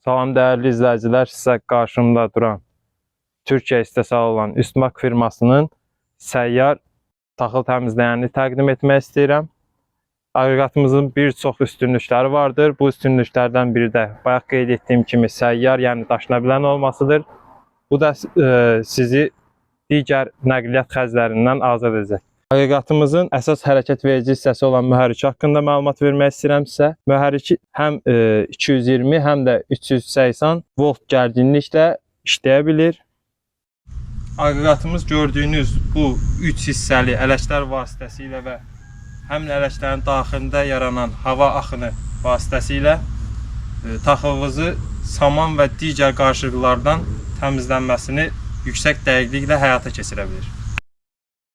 Salam dəyərli izləyicilər, sizə qarşımda duran Türkiyə istehsalı olan Üstmaq firmasının səyyar taxıl təmizləyənini təqdim etmək istəyirəm. Aqreqatımızın bir çox üstünlükləri vardır. Bu üstünlüklərdən biri də bayaq qeyd etdiyim kimi səyyar, yəni daşına bilən olmasıdır. Bu da sizi digər nəqliyyat xərclərindən azad edəcək. Aqreqatımızın əsas hərəkət verici hissəsi olan mühərriki haqqında məlumat vermək istəyirəm sizə. Mühərriki həm 220, həm də 380 volt gərginliklə işləyə bilir. Aqreqatımız gördüyünüz bu 3 hissəli ələklər vasitəsilə və həmin ələklərin daxilində yaranan hava axını vasitəsilə taxılınızı saman və digər qarışıqlardan təmizlənməsini yüksək dəqiqliklə həyata keçirə bilir.